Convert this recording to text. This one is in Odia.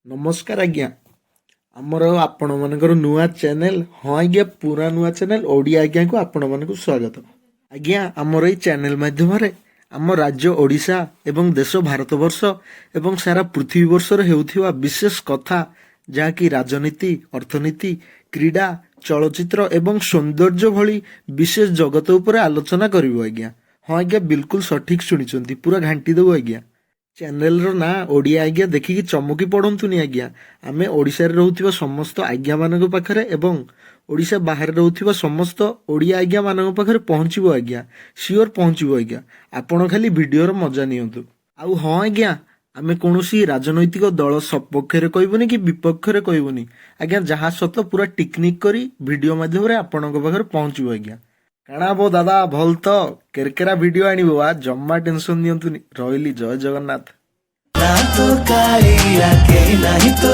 ନମସ୍କାର ଆଜ୍ଞା, ଆମର ଆପଣମାନଙ୍କର ନୂଆ ଚ୍ୟାନେଲ୍, ହଁ ଆଜ୍ଞା, ପୁରା ନୂଆ ଚ୍ୟାନେଲ୍ ଓଡ଼ିଆ ଆଜ୍ଞାକୁ ଆପଣମାନଙ୍କୁ ସ୍ୱାଗତ ଆଜ୍ଞା। ଆମର ଏଇ ଚ୍ୟାନେଲ୍ ମାଧ୍ୟମରେ ଆମ ରାଜ୍ୟ ଓଡ଼ିଶା ଏବଂ ଦେଶ ଭାରତବର୍ଷ ଏବଂ ସାରା ପୃଥିବୀ ବର୍ଷରେ ହେଉଥିବା ବିଶେଷ କଥା, ଯାହାକି ରାଜନୀତି, ଅର୍ଥନୀତି, କ୍ରୀଡ଼ା, ଚଳଚ୍ଚିତ୍ର ଏବଂ ସୌନ୍ଦର୍ଯ୍ୟ ଭଳି ବିଶେଷ ଜଗତ ଉପରେ ଆଲୋଚନା କରିବୁ ଆଜ୍ଞା। ହଁ ଆଜ୍ଞା, ବିଲକୁଲ ସଠିକ୍ ଶୁଣିଛନ୍ତି, ପୁରା ଘାଣ୍ଟି ଦେବୁ ଆଜ୍ଞା। ଚ୍ୟାନେଲର ନାଁ ଓଡ଼ିଆ ଆଜ୍ଞା ଦେଖିକି ଚମକି ପଡ଼ନ୍ତୁନି ଆଜ୍ଞା। ଆମେ ଓଡ଼ିଶାରେ ରହୁଥିବା ସମସ୍ତ ଆଜ୍ଞାମାନଙ୍କ ପାଖରେ ଏବଂ ଓଡ଼ିଶା ବାହାରେ ରହୁଥିବା ସମସ୍ତ ଓଡ଼ିଆ ଆଜ୍ଞାମାନଙ୍କ ପାଖରେ ପହଞ୍ଚିବ ଆଜ୍ଞା, ସିଓର ପହଞ୍ଚିବ ଆଜ୍ଞା। ଆପଣ ଖାଲି ଭିଡ଼ିଓର ମଜା ନିଅନ୍ତୁ। ଆଉ ହଁ ଆଜ୍ଞା, ଆମେ କୌଣସି ରାଜନୈତିକ ଦଳ ସପକ୍ଷରେ କହିବୁନି କି ବିପକ୍ଷରେ କହିବୁନି ଆଜ୍ଞା। ଯାହା ସତ ପୁରା ଟିକନିକ୍ କରି ଭିଡ଼ିଓ ମାଧ୍ୟମରେ ଆପଣଙ୍କ ପାଖରେ ପହଞ୍ଚିବ ଆଜ୍ଞା। କାଣା ବୋ ଦାଦା, ଭଲ ତ? କେରକେରା ଭିଡ଼ିଓ ଆଣିବ ଆ, ଜମା ଟେନସନ୍ ନିଅନ୍ତୁନି। ରହିଲି, ଜୟ ଜଗନ୍ନାଥ। ନା ତୋ କାଳିଆ, କେହି ନାହିଁ ତୋ